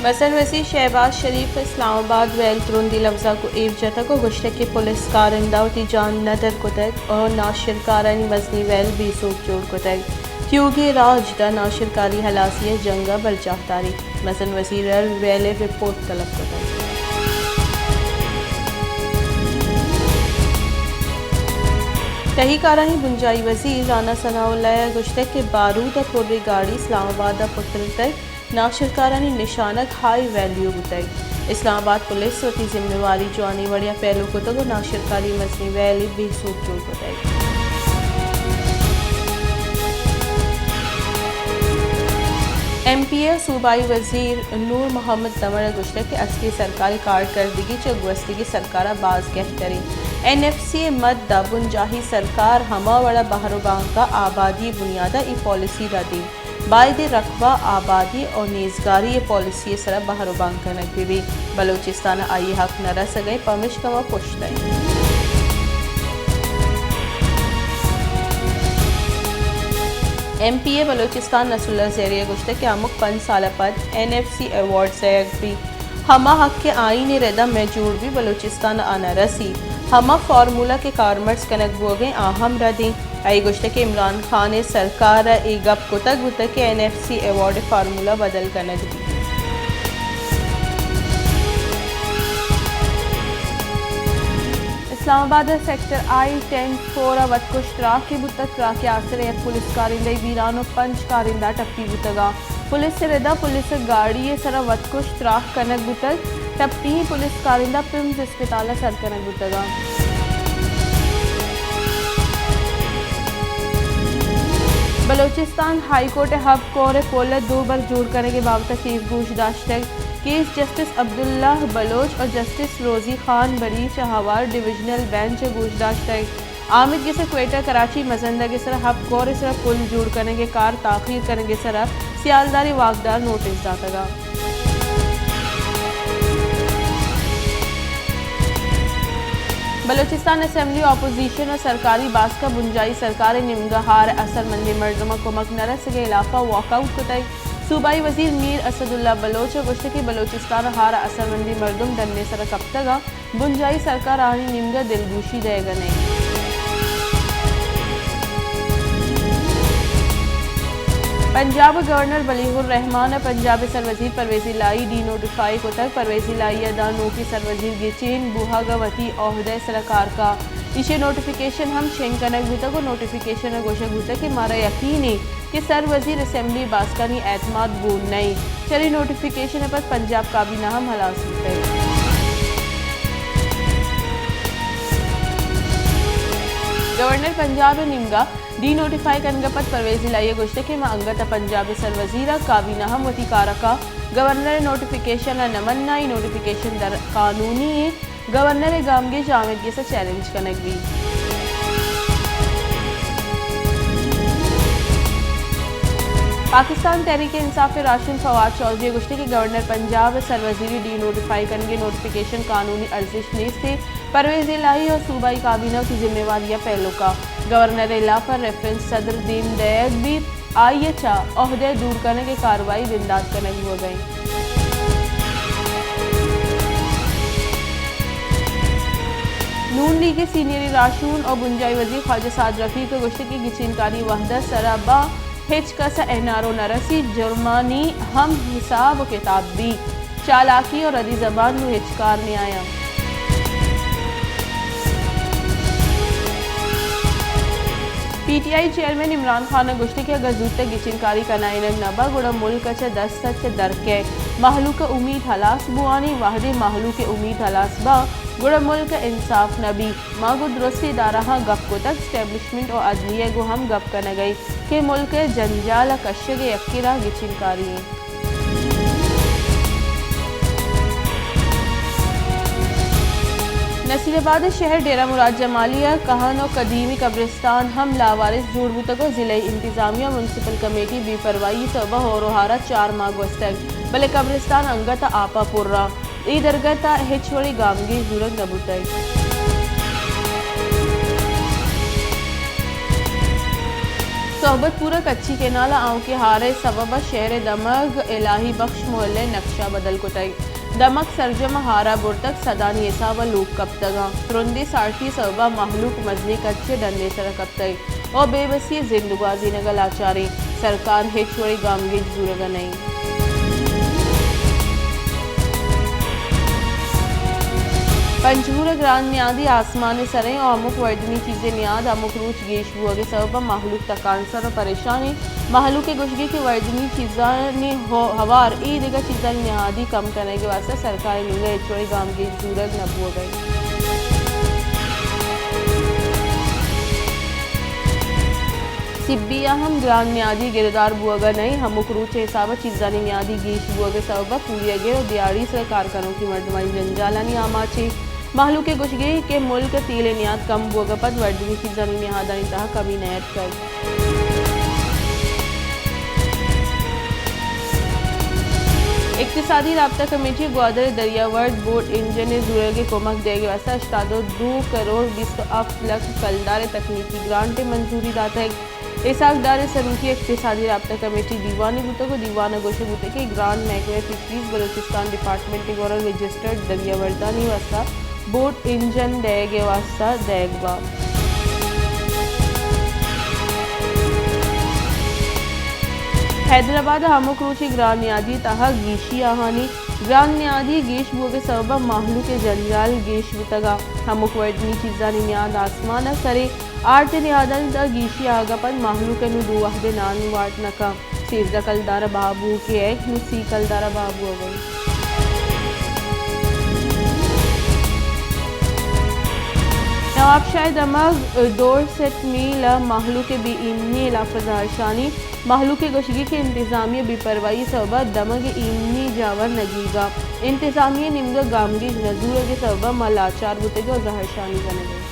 مزن وزیر شہباز شریف ء اسلام آباد ویل ترندی لبزاں گوں ایر جتگ ء گوشتگ کہ پولیس کارندہ وتی جان ندر کتگ ء ناشرکارانی مزنیں ویل بے سوب جوڑ کتگ۔ تیوگیں راج داں ناشرکاری ہلاسی ء جنگ ء برجاہ داریت۔ مزن وزیر ء ویل ء رپورٹ طلب کتگ۔ تہی کارانی بنجاہی وزیر رانا ثناء اللہ ء گوشتگ کہ بارود ء پریں گاڑی اسلام آباد ء پترتگ، ناشرکارانی نشانگ ہائی ویلیو بوتگ۔ اسلام آباد پولیس وتی ذمہ واری جوانیں وڑے ء پیلو کتگ ء ناشرکاری مزنیں ویلے بے سوب جوڑ کتگ۔ ایم پی اے ء صوبائی وزیر نور محمد دمڑ ء گوشتگ کہ استیں سرکاری کارکردگی چہ گوستگیں سرکار ء باز گہتر انت۔ این ایف سی ء مد ء بنجاہی سرکار ہما وڑ ء بہر ء بانک ء آبادی ء بنیاد ء اے پالیسی ردینت۔ باید رقبہ آبادی ء نیزگاری ء پالیسی ء سرا بہر ء بانگ کنگ بہ بیت۔ بلوچستان ء آئی ء حق نہ رسگ ء انت، پمشکا ما پشت ء ایں۔ ایم پی اے بلوچستان نصر اللہ زہری ء گوشتگ کہ ہمک پنچ سال ء پد این ایف سی ایوارڈز دئیگ بیت۔ ہما حق کہ آئین ء رد ء مئے جوڑ بیت، بلوچستان ء آ نہ رسیت۔ ہما فارمولا کہ کارمرز کنگ بوگ ء انت، آ ہم رد انت۔ آئی ء گوشتگ کہ عمران خان ء سرکار ء اے گپ کتگ بوتگ کہ این ایف سی ایوارڈ ء فارمولا بدل کنگ بیت۔ اسلام آباد ء سیکٹر آئی ٹین فور ء وتکش تراکے بوتگ۔ تراک ء آسر ء یک پولیس کارندہ ء بیران ء پنچ کارندہ ٹپی بوتگ انت۔ پولیس ء رد ء پولیس ء گاڑی ء سرا وتکش تراک کنگ بوتگ۔ ٹپی ئیں پولیس کارندہ پمز اسپتال ء سر کنگ بوتگ انت۔ بلوچستان ہائی کورٹ ء ہب کور ء پل ء دو بر جوڑ کنگ ء بابت ء کیس گوش داشتگ۔ کیس جسٹس عبداللہ بلوچ ء جسٹس روزی خان بریچ ء ہوار ڈویژنل بینچ ء گوش داشتگ۔ آمید گس ء کوئٹہ کراچی مزندگ ء سرا ہب کور ء سرا پل جوڑ کنگ ء کار تاخیر کنگ ء سرا سیالدار ء واکدار نوٹس داتگ ء۔ بلوچستان اسمبلی اپوزیشن ء سرکاری باسک ء بنجاہی سرکار ء نیمگ ء ہار ء اثرمندیں مردماں کمک نہ رسگ ء ہلاپ ء واک آؤٹ کتگ۔ صوبائی وزیر میر اسداللہ بلوچ ء گوشتگ کہ بلوچستان ء ہار ء اثرمندیں مردم ڈن ء سرا کپتگ انت، بنجاہی سرکار آہانی نیمگ ء دلگوشی دئیگ ء نہ انت۔ پنجاب ء گورنر بلیح الرحمان ء پنجاب ء سروزیر پرویز الہی ڈی نوٹیفائی کتگ۔ پرویز الہی ء داں نوکیں سروزیر گچین بوہگ ء وتی عہدہ ء سرا کار کا۔ ایشی ء نوٹیفیکیشن ہم شنگ کنگ بوتگ ء نوٹیفیکیشن ء گوشگ بوتگ کہ مارا یقین انت کہ سر وزیر اسمبلی باسکانی اعتماد گون نہ انت۔ چرے نوٹیفیکیشن ء پد پنجاب کابینہ ہم ہلاس بوتگ۔ گورنر پنجاب ء نیمگا ڈی نوٹیفائی کنگ ء پد پرویز الہی ء گوشتگ کہ ما انگت ء پنجاب ء سر وزیر ء کابینہ ہم وتی کار ء کا۔ گورنر ء نوٹیفیکیشن ء نہ مننا، اے نوٹیفیکیشن در قانونی انت۔ گورنر ء گامگیج آمید گس ء چیلنج کنگ بیت۔ پاکستان تحریک انصاف ء راہشون فواد چوہدری ء گوشتگ کہ گورنر پنجاب ء سروزیری ڈی نوٹیفائی کنگ ء نوٹیفیکیشن قانونی ارزشت نیست ء پرویز الہی ء صوبائی کابینہ وتی ذمہ واری ء پیلو کا۔ گورنر ء ہلاپ ء ریفرنس صدر دیم دئیگ بیت۔ آئی ء چہ عہدہ ء دور کنگ ء کاروائی بندات کنگ بوگ ء انت۔ نون لیگ ء سینئر راہشون ء بنجاہی وزیر خواجہ سعد رفیق ء گوشتگ کہ گچینکاری وھد ء سرا باں ہچ کس ء این آر او نہ رسیت، جرمانی ہم حساب ء کتاب بیت۔ چالاکی ء ردی زبان نوں ہچ کار نیایاں۔ P T I chairman Imran Khan ء گوشتگ کہ اگاں زوتک گچینکاری کنائینگ نہ باں گڑا ملک ء چہ دست ء چہ در کئیت۔ مہلوک ء امیت ہلاس بوانی، وہدے مہلوک ء امیت ہلاس باں گڑا ملک ء انصاف نہ بیت۔ ما گوں درستیں ادارہاں گپ کتگ، اسٹیبلشمنٹ ء عدلیہ ء گوں ہم گپ کنگ ء ایں کہ ملک ء جنجال ء کشگ ء یکیں راہ گچینکاری انت۔ نصیر آباد ء شہر ڈیرہ مراد جمالی ء کہن ء قدیمی قبرستان ہم لاوارث جوڑ بوتگ ء ضلعی انتظامیہ ء میونسپل کمیٹی بے پرواہی ء سبب ء ہور ء ہار ء چار ماہ گوستگ، بلے قبرستان انگت ء آپ ء پر ء اے درگت ء ہچ وڑیں گامگیج زورگ نہ بوتگ۔ صحبت پور ء کچی کینال ء آؤکیں ہار ء سبب ء شہر ء دمگ الہی بخش محلہ ء نقشہ بدل کتگ۔ دمگ سرجم ء ہار ء برتگ، سدانی حساب ء لوگ کپتگ انت۔ ترندیں سارتی ء سبب ء مہلوک مزنیں کچ ء ڈن ء سر ء کپتگ ء بے بسی ء زند گوازینگ ء لاچار انت۔ سرکار ہچ وڑیں گامگیج زورگ ء نہ انت۔ پنجگور ء گران نیادی آسمان ء سر انت ء ہمک وردنی چیز ء نیاد ہمک روچ گیش بوگ ء سبب ء مہلوک تکانسر ء پریشان انت۔ مہلوک ء گوشگ انت کہ وردنی چیزانی ہو-، ہوار ء دگہ چیزانی نہادی کم کنگ ء واستہ سرکار ء نیمگ ء ہچ وڑیں گامگیج زورگ نہ بوگ ء انت۔ سبی ء ہم گران نیادی گردار بوگ ء نہ انت۔ ہمک روچ ء حساب ء چیزانی نیادی گیش بوگ ء سبب ء کوریاگر ء دیہاڑی سر ء کار کنوکیں مردمانی جنجالانی آماچ انت۔ مہلوک ء گوشگ انت کہ ملک ء تیل ء نیاد کم بوگ ء پد وردنی چیزانی نہادانی تہا کمی نیاتکگ۔ اقتصادی رابطہ کمیٹی ء گوادر ء دریاورد بوٹ انجن ء زورگ ء کمک دئیگ ء واستہ ہشتاد ء دو کروڑ بیست ء ہفت لکھ کلدار ء تکنیکی گرانٹ ء منظوری داتگ۔ اسحاق ڈار ء سروکی ء اقتصادی رابطہ کمیٹی دیوانے بوتگ ء دیوان ء گوشگ بوتگ کہ گرانٹ محکمہ فشریز بلوچستان ڈیپارٹمنٹ ء گورا رجسٹرڈ دریاوردانی واستہ بوٹ انجن دئیگ ء واستہ دئیگ باں۔ حیدرآباد ء ہمک روچ ء گران نیادی ء تہا گیشی آہانی۔ گران نیادی گیش بوگ ء سبب ء مہلوک ء جنجال گیش بوتگ ء ہمک وردنی چیزانی نیاد آسمان ء سر انت۔ آرت ء نہادانی تہا گیشی آہگ ء پد مہلوک ء نوں دو وہد ء نان وارت نہ کنت۔ سیزدہ کلدار ء بہا بوگ ء ایر نوں سی کلدار ء بہا بوگ ء انت۔ نواب شاہ ء دمگ ڈورسٹ میل ء مہلوک ء بے ایمنی ء ہلاپ ء زہرشانی۔ مہلوک ء گوشگی کہ انتظامیہ ء بے پرواہی ء سبب ء دمگ ء ایمنی جاور نہ گیگ ء انتظامیہ ء نیمگ ء گامگیج نہ زورگ ء سبب ء ما لاچار بوتگ ء زہرشانی کنگ ء ایں۔